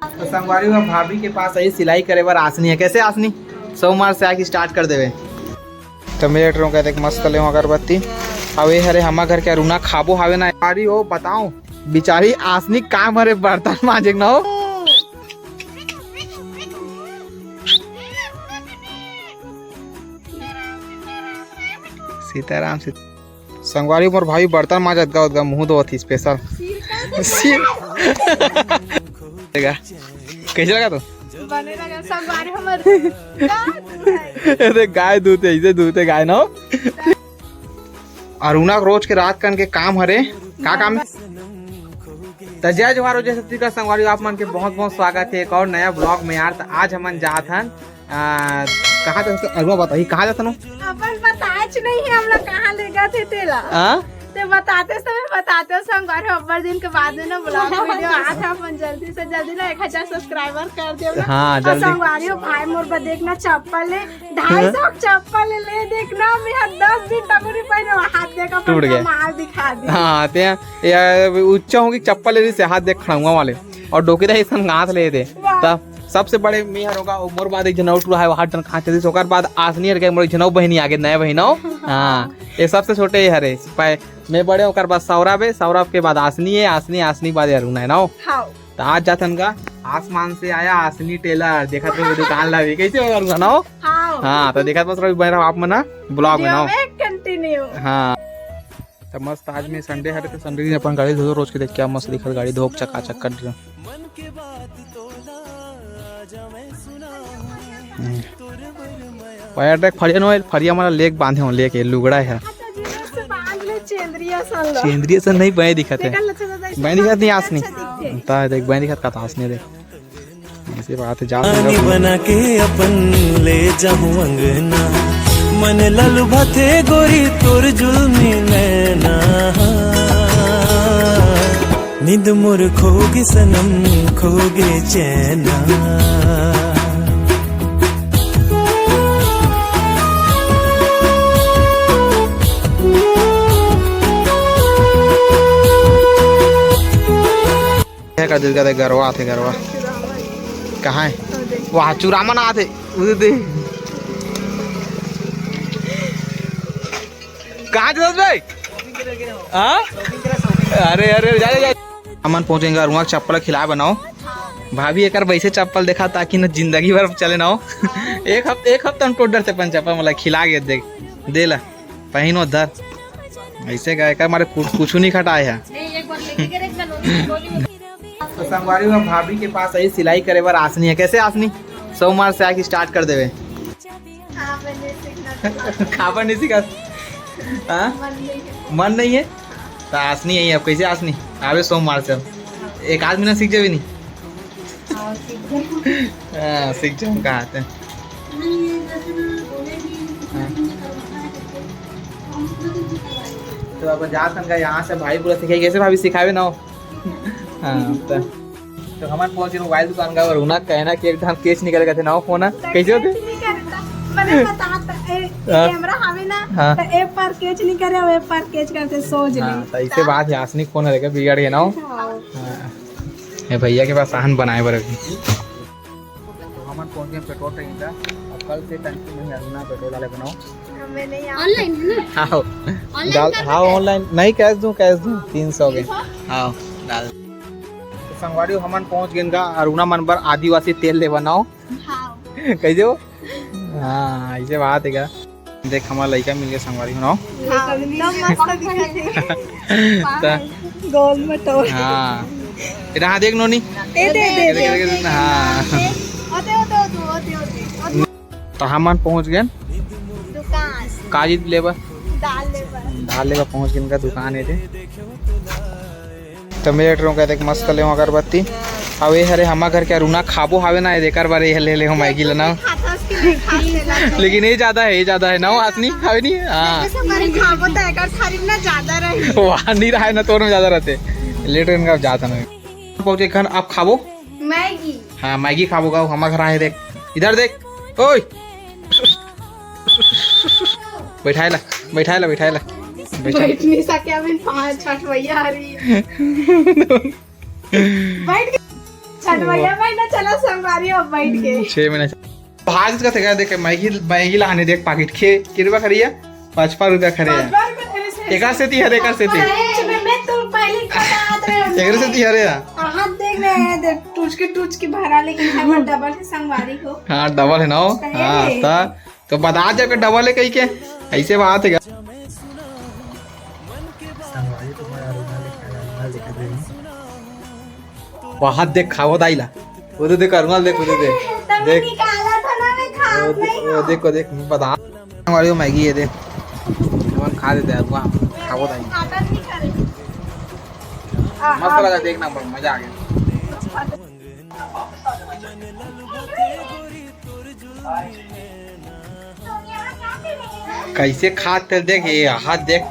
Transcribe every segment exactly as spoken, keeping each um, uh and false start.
तो संगवारी हो, भाभी के पास आई सिलाई करे बर आसनी हे। कैसे आसनी? सोमवार से आके start कर देवे। तो मेरे टरों का देख मस्त ले अगरबत्ती। अब ये हरे हमा घर के अरुणा खाबो हावे ना। अरे ओ बताओ, बिचारी आसनी काम हरे बर्तन मांजे के ना हो। सीताराम से संगवारी, मोर भाई बर्तन मांजत गा, ओतका मुंह धोवत ही special। सिर देखा, कैसे लगा तो? बने लगा, संगवारी हमर गाय दूध है। ये देख, गाय दूध है, इसे दूध है गाय ना। अरुणा के रोज के रात कन के काम हरे, का काम है? त जय जोहार, जय छत्तीसगढ़ संगवारी, आप मन के बहुत बहुत स्वागत है एक और नया vlog में यार। त आज हमन जात हन, आ, कहाँ जात हन? अरुणा बताही, कहाँ जात हन? अपन बताएच नहीं है हम लोग कहाँ ले गए थे तेला। हाँ? ते बताते समय बताते हो संगवारी हो, अब्बड़ दिन के बाद में ना vlog video आत है, अपन जल्दी से जल्दी ना एक हजार subscriber कर देव ना। हाँ, और जल्दी। संगवारी हो, भाई मोर बर देखना चप्पल ले, ढाई सौ के चप्पल ले, देखना, मैं हर दस दिन टंगुरी पहने, हाथ देखा, टूट गया। माल दिखा दी। हाँ, ते यार, ऊंचा होगी चप्पल ले से हाथ देख खड़ाऊंगा वाले, और डोकी रहे इसन गांथ ले दे। वाह। तब सबसे बड़े मेहर होगा, और मोर बाद एक जन और टूरा है, वो हाथ जन खांच दिस, ओकर बाद आसनी हर के मोर एक जन और बहिनी आगे, नया बहिन हो। हाँ, ये सबसे छोटे ये हरे, पाए, मैं बड़े, ओकर बाद सौरभ है, सौरभ के बाद आसनी है, आसनी, आसनी बाद अरुणा है ना। हाँ। त आज जाथन गा आसमान से आया आसनी टेलर, देखत रहो दुकान ला भी, कैसे हो अरुणा ना हो? हाँ। हाँ, त देखत बस रहो, बने रहो आप मन vlog में ना हो। Continue। हाँ। त मस्त आज में Sunday हरे, त Sunday दिन अपन गाड़ी धो, रोज के देख क्या मस्त दिखत गाड़ी धोक चकाचक कर दे। हम्म। वायर देख फरिया नो, फरिया माला लेके बांधे हो, लेके लुगड़ा है। अच्छा, जी, से बांध ले, चेंद्रिया सन लो। चेंद्रिया सन नहीं, बय दिखत है। देखा लच्छा दादा, बय दिखत नहीं, आसनी। अच्छा दिखते। ता देख, बय दिखत का, आसनी देख। ऐसे बात है, जा बना के अपन ले जाहूं अंगना, मन ललुभाथे गोरी तोर जुल्मी नैना। नींद मोर खोगे सनम, खोगे चैना। हे का दुर्गा दे गरवा आथे, गरवा। कहाँ है? वहाँ चुरामन आथे। उधर दे। कहाँ जात बे? हाँ? अरे, अरे, जा, जा, जा। हमन पहुँचेंगे अरुआ के चप्पल खिला बनाओ। भाभी एकर वैसे चप्पल देखा ताकि न जिंदगी भर चले ना हो। एक हफ्ते, एक हफ्ता हम टोडर से अपन चप्पल मतलब खिला के देख, दे ला, पहिनो धर। ऐसे का एकर मारे कुछ, कुछ नहीं खटाए है। तो संगवारी हो, भाभी के पास आई सिलाई करे बर आसनी है। कैसे आसनी? सोमवार से आके start कर देवे। खाबर नहीं सीखा। हाँ? मन नहीं है। मन नहीं है? तो आसनी है अब, कैसे आसनी? आवे सोमवार से अब। एक आध महीना सीख जावे नहीं? हाँ, सीख जावे। हाँ, सीख जावे, कहा थे। हाँ। तो अब जात हन का यहाँ से भाभी पूरा सिखाई, कैसे भाभी सिखावे ना हो? हाँ, तो, तो हमन पहुंच गए मोबाइल दुकान का, और उना कहना कि एकदम कैच नहीं करेगा थे ना फोन, कैसे होते? कैच नहीं करता, मैंने बता, ए, हाँ। कैमरा हमें ना, हाँ। तो ए पर कैच नहीं करे, ए पर कैच करते सोच हाँ, ले। तो इसे बात है, आसनी फोन रहेगा, बिगड़ गया ना हो? हाँ। हाँ। ये भैया के पास आहन बनाए बर अभी। तो हमन पहुंच गए पेट्रोल टंकी का। अब कल से टंकी में ही अरुणा पेट्रोल डाले बनाओ। हमें नहीं आता। Online है ना? हाँ, online डाल, कर हाँ, देते हैं। Online नहीं, कैश दूं, कैश दूं, तीन सौ के। तीन सौ? हाँ, डाल। तो संगवारी हो, हमन पहुंच गए इनका अरुणा मन बर आदिवासी तेल ले बनाओ। हाँ। कैसे हो? हाँ, ऐसे बात है क्या? देख, हमारा लड़का मिल गया संगवारी हो ना। हाँ, एकदम मस्त दिखत है। ता- गोल मटोल। हाँ। इधर हाँ देख नोनी। ए, दे, दे, दे, दे। दे, दे, हाँ। ओते, ओते, ओते, ओते, ओते। तो हमन पहुंच गए दुकान। काजी लेबर। दाल लेबर। दाल लेबर पहुंच गए, इनका दुकान है दे। तो मेरे टरों का देख मस्त ले अगरबत्ती। अब ये हरे हमा घर के अरुणा खाबो हावे ना, एकर बारे ये ले ले हम मैगी लेना। खाता उसके लिए खा लेना। लेकिन ये ज्यादा है, ये ज्यादा है ना, वो आसनी खावे नहीं है। हाँ। जैसे हमारे खाबो तो एकर थारी ना ज्यादा रही। वहाँ नहीं रहा है ना, तोर में ज्यादा रहते। लेट इनका जाता ना। पहुंचे खान आप खाबो? मैगी। हाँ, मैगी खाबो गाओ, हमा घर आए देख। इधर देख। ओए। बैठाए ला, बैठाए ला, बैठाए ला। बैठा। बैठ नहीं सके, अभी पाँच छठ भैया आ रही है। बैठ के कटवैया भाई ना चला संगवारी हो बैठ के। छह महीना। भाग का देख, मैगी, मैगी लाने देख, पाकिट के, के रुपया खरी हे? पचपन रुपया खरे हे। पचपन रुपया खरे हे। एकर सेती हरे, एकर सेती। अरे, मैं, मैं तो पहले ही बतात रहे हो। एकर सेती हरे हे। हाथ देख रहे हैं, देख, टूच के, टूच के भरा, लेकिन हमर डबल हे संगवारी हो। हाँ, डबल हे ना हो। सही हाँ, हे। ता तो बता दे के डबल हे कही के, ऐसे बात हे का? संगवारी तो मैं अरुणा लेके, अरुणा लेके गई। वहाद देख, खावत आइला। वो तो देख, अरुणा देख, वो तो देख। तब देख। निकाला था ना, मैं खात वो दे-, नहीं वो हूँ। देख, वो देख, मैं बता। संगवारी हो, मैगी ये देख। तुमन खा देते हैं, अरुणा खावत आई। खात नहीं खा रही। मस्त लगा, देख नंबर, मजा आ गया। कैसे खात हे देख, ये हाथ देख,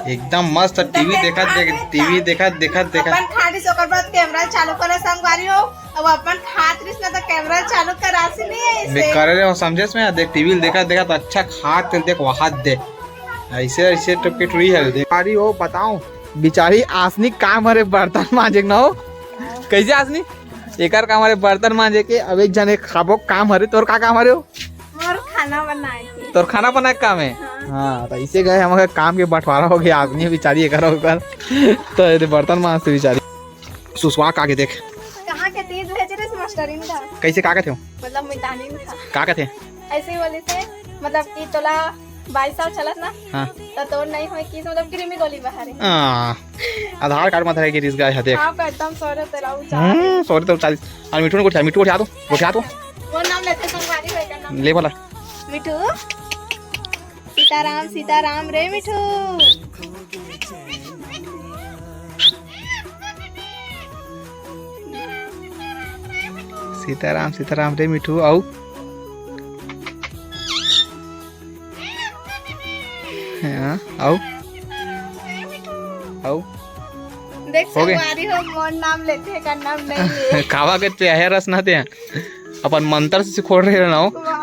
एकदम मस्त। टीवी देखत देख, टीवी देखत, देखत, देखत। अपन खा लिस, ओकर बाद कैमरा चालू करे संगवारी हो। अब अपन खात रहिस ना तो कैमरा चालू करासी नहीं हे मैं इसे। करे रहे हो, समझे इसमें? देख, टीवी देखत, देखत अच्छा खात हे देख, वहाद देख। ऐसे, ऐसे टुकी टुरी हे देख। अरे हो, बताओ, बिचारी आसनी काम हरे बर्तन मांजे के ना हो। कैसे आसनी? एकर काम हरे बर्तन मांजे के, अब एक जने खाबो काम हरे। तोर का काम हरे हो? मोर खाना बनाए के। तोर खाना बनाए के काम हे? हाँ। हाँ, तो इसे गए हम काम के बंटवारा हो गया, आदमी बिचारी एकर ओकर। तो ये बर्तन मांजथे बिचारी। सुसवा का के देख। कहाँ के तीज भेज रहे मास्टरिन का? कैसे का कथे हो? मतलब मितानिन का। का कथे? ऐसे ही बोले थे, मतलब कि तोला बाईस साल चलत ना, हाँ। तो तोर नहीं होय कि मतलब कृमि गोली बहारे। हाँ, आधार कार्ड में धरे के रिस गाय है देख। हाँ, एकदम सौरे तेरा उचार। हम्म, सौरे तेरा उचार। और मिठू ने गोठिया, मिठू गोठिया तो, गोठिया तो। वो नाम लेते संगवारी होय का नाम। ले भला। मिठू, सीताराम, सीताराम रे मिठू। सीताराम, सीताराम रे मिठू, आऊ। हाँ, आऊ। आऊ। देख हो गए? संगवारी हो, मोर नाम लेथे, एकर नाम नहीं ले। खावा के चाहे रस ना ते, अपन मंत्र से सिखोड़ रहे ना हो। वाह।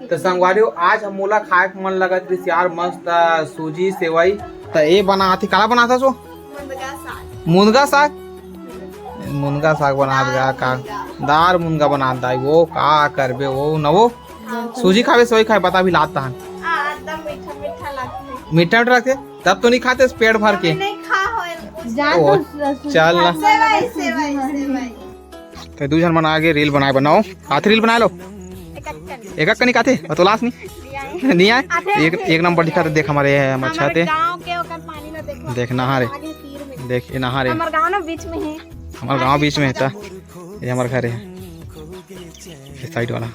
तो संगवारी हो, आज हम मोला खाए के मन लगत रहिस यार, मस्त सूजी सेवई। तो ए बनाथे, काला बनाथा सो? मुनगा साग। मुनगा साग? मुनगा साग बनात गा का? दार मुनगा बनात दाई, वो का करबे वो न वो? हाँ। सूजी खाबे, सेवई खाबे, बता भी लात तहन। हाँ, एकदम मीठा मीठा लगथे। मीठा मीठा लगथे? तब तो नहीं खाते पेट भर के। नहीं खा होए। जा ओ, तो सु-, चल ना। सेवई, सेवई, सेवई। तो दू झन मन आगे रील बनाए बनाओ। हाथ रील बनाए लो। एक एक कनी। एक एक कनी काथे? और तो लास्ट नहीं? नहीं आए। नहीं आए? आथे, एक, आथे। एक नंबर दिखा तो देख हमारे, हमारे हमारे छाते। गांव के ओकर पानी ना देखो। देख नहा रे। आगे तीर में। देख ये नहा रे। हमारे गांव ना बीच में है। हमारे गांव बीच में है ता। ये हमारे घर है। ये साइड वाला।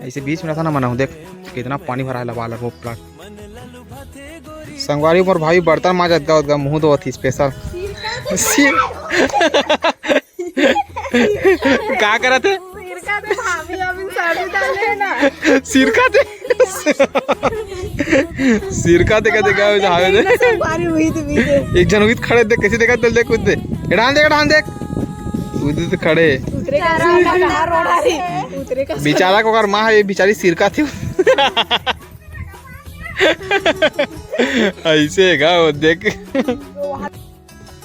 ऐसे बीच में रहता ना मना हूँ, देख कितना पानी भरा है लबालब वो प्लाट। संगवारी मोर भाई बर्तन मांजत गा, ओतगा मुंह धोवत ही स्पेशल। सिर का करत है? सिरका तो भाभी अभी साड़ी डाले है ना। सिरका दे। सिरका देखा देखा हो जावे दे। संगवारी हुई थी बीते। एक जन हुई खड़े देख कैसे देखा, चल देख कुछ दे। एड़ान देख, एड़ान देख। उधर तो खड़े। उतरे का रास्ता कहाँ रोड़ा रे? उतरे का बेचारा को अगर माँ है, ये बेचारी सिरका थी। ऐसे है का वो देख।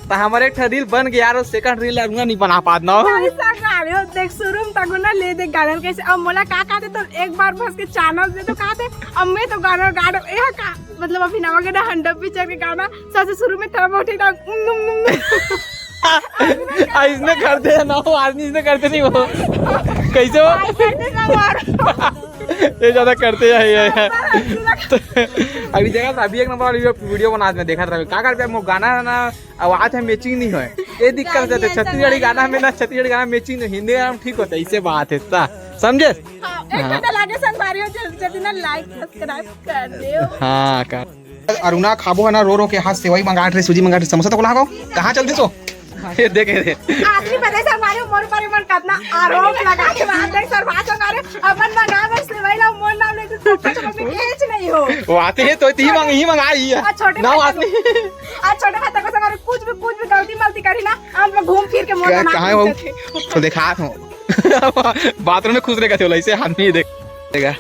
तो हमारे एक ठा रील बन गया यार, सेकंड रील अरुणा नहीं बना पात ना। भाई साहब, गाने हो देख, शुरू में तको ना ले देख गाना कैसे। अब मोला का कहते तो एक बार भस के चैनल दे तो कहते, अब मैं तो गाना गाना, यह का मतलब अभी नवा गाना हंडप पिक्चर के गाना सबसे शुरू में थोड़ा बहुत ठीक ठाक, उम, उम, उम। आ, इसने करते हैं ना वो आदमी, इसने करते नहीं वो। कैसे हो? भाई, करते ना मारो। ये ज्यादा करते हैं, ये, ये। अभी देखा था, अभी एक नंबर वाली वीडियो बना, मैं देखा था, का कर पे वो गाना है ना, आवाज है मैचिंग नहीं होए, ये दिक्कत हो जाता है। छत्तीसगढ़ी गाना में ना, छत्तीसगढ़ी गाना मैचिंग नहीं, हिंदी गाना में ठीक होता है, इसे बात है ता, समझे? हाँ, एक हाँ। घंटा लागे संगवारी हो, जल्दी जल्दी ना लाइक सब्सक्राइब कर दो। हाँ का। अरुणा खाबो है ना, रो रो के हाथ सेवई मंगात रहे, सूजी मंगात रहे, समोसा तो कोला खाओ, कहाँ चलते सो? ये देखे रे। आखिरी पता है संगवारी हो, मोर पर मन कितना आरोप लगा के बात है, सर भाषा मारे, अपन मंगा बस सेवई ला, मोर नाम लेते तो कुछ मम्मी केच नहीं हो। वो आते हैं तो ही मंग, ही मंगाई है। और छोटे ना भाई आदमी। आज छोटे भाई तक संगवारी कुछ भी, कुछ भी गलती मलती करी ना, हम लोग घूम फिर के मोर क्या, नाम कहाँ है वो? लेते थे। तो देखा हो। बाथरूम में खुश रहेगा, चलो ऐसे हाथ में ही देख। देखा।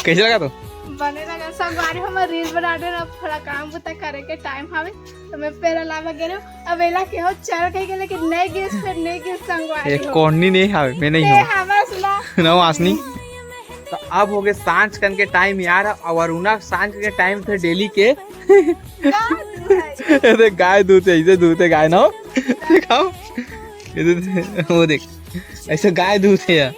कैसे लगा तो? बने लगा, संगवारी हमर रील बना दे ना, थोड़ा काम बुता करे के टाइम हवे। तो मैं पैरा लावा गे रहेंव, अब एला केहो चल कहिके, लेकिन नहीं गिस, फेर नहीं गिस संगवारी हो। कोहनी नहीं हावे, मैं नहीं हूँ। हवा सुना। ना आसनी। तो अब हो गए सांझ कन के टाइम यार, अउ अरुणा सांझ के टाइम थे डेली के। ये देख गाय दूध है, इसे दूध है गाय ना हो। दिखाओ। ये देख, वो देख, ऐसे गाय दूध है यार।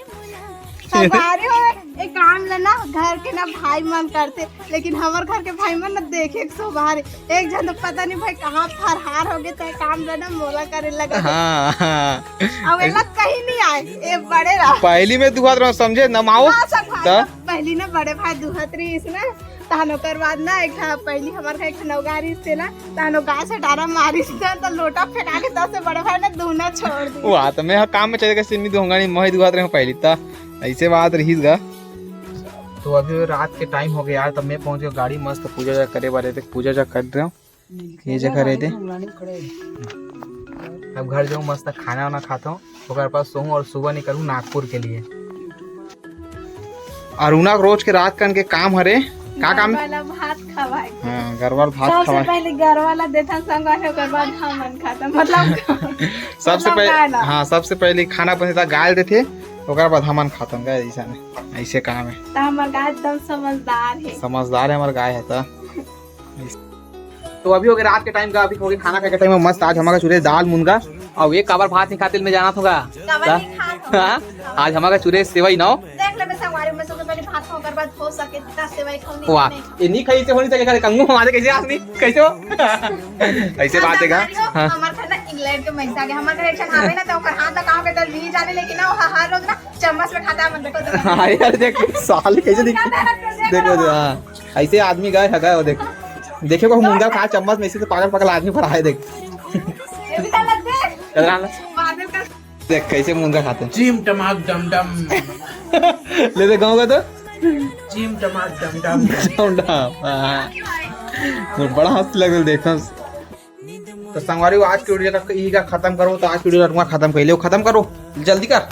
संगवारी हो, एक काम लेना, घर के ना भाई मन करते, लेकिन हमर घर के भाई मन ना देखे के शोभा रे। एक झन तो पता नहीं भाई कहाँ फरहार हो गए, तय काम लेना मोला करे लगे। हाँ, हाँ। अब एला कहीं नहीं आए, ए बड़े रहा। पहली में दुहात रहो, समझे, नमाओ। हाँ, संगवारी त? हो, पहली ना बड़े भाई दुहत रहिस ना, तहन ओकर बाद ना एक ठा पहली हमर घर एक ठा नौगारी से ना, तहन ओ गाय से डारा मारिस ना, तो लोटा फेंका के तब से बड़े भाई ने दूना छोड़ दी। वो तो मैं काम में चले गए, सिमी दुहंगा नहीं, मोही दुहात रहे पहली त, ऐसे बात रहीस गा। तो अभी रात के टाइम हो गया यार, तब मैं पहुंच गया गाड़ी मस्त पूजा जा करे बारे, देख पूजा जा कर रहा हूँ। ये जगह रहते। अब घर जाऊँ, मस्त खाना वाना खाता हूँ, ओकर बाद सोहूँ और सुबह निकलूँ नागपुर के लिए। अरुणा के रोज के रात कन के काम हरे, का काम? गरवा ला भात खवाए। हाँ, गरवा ला भात सबसे खवाए। पहले गरवा ला देथन संगवारी, ओकर बाद हमन खाता, मतलब सबसे मतलब पहले गाय ला। हाँ, सबसे पहले खाना बनता गाय देथे, ओकर बाद हमन खातन गाय, ऐसा नहीं, ऐसे काम है। तो हमार गाय एकदम समझदार है। समझदार है हमार गाय है तो। तो अभी हो गए रात के टाइम का, अभी हो गए खाना खाए के टाइम में मस्त आज हमारा चूल्हे दाल मुनगा और एक काबर भात नहीं खाते मैं जाना होगा। काबर नहीं खात हो? हाँ? आज हमारा चूल्हे सेवई ना हो। देख ले, मैं संगवारी में सबसे पहले भात खाऊं, ओकर बाद हो सके त सेवई खाऊं, नहीं वाह, तो नहीं। ये नहीं खाई से होनी चाहिए, करे कंगू हमारे कैसे आदमी, कैसे हो? ऐसे बात है का? संगवारी हो, हाँ। हमार घर ना इंग्लैंड के मैसा के, हमार घर एक झन आवे ना, तो ओकर हाथ लगाओ के तो नहीं जाने, लेकिन ना, वो हर रोज ना चम्मच में खाता है, मन देखो तो। हाँ यार, देख, साल कैसे दिख-, देखो, देखो, हाँ। ऐसे आदमी गए है, गए हो, देख। देखे को मुंगा खा चम्मच में, इसी से पागल पागल आदमी भरा है, देख। ये भी तो लग दे। चल रहा है। बादल का देख, कैसे मुंगा खाते हैं। चीम टमाक डम डम। ले दे, गाँव का तो। चीम टमाक डम डम। डम डम, हाँ। मोर बड़ा हंसी लग रहा, देखना। तो संगवारी हो, आज की वीडियो तक यही का खत्म करो, तो आज की वीडियो तक खत्म कर लो, खत्म करो, जल्दी कर।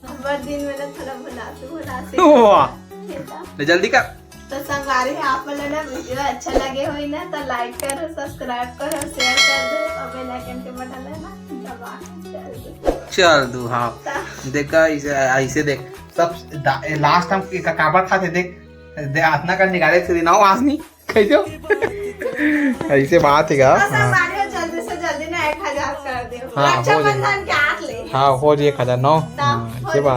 हमार दिन में ना थोड़ा भुलासु, भुलासु वाह। खेता। ले जल्दी कर। तो संगवारी हो, आप मन ला ना वीडियो अच्छा लगे होई ना, तो लाइक करो, सब्सक्राइब करो, शेयर कर दो और बेल आइकन के बटन है ना दबा के चल दो। चल दो, हाँ। तो देखा, ऐसे, ऐसे देख, सब दा-, लास्ट टाइम का काबर खाते देख, दे, इतना कर निकाले से ना हो, आज नहीं। कैसे हो? ऐसे बात है का? बस हाँ। हमारे जल्दी से जल्दी ना एक हजार कर दो। हाँ, हो जाए। रक्षाबंधन के आत ले। हाँ, हो जाए एक हजार नौ। तब हाँ, हो ऐसे बात।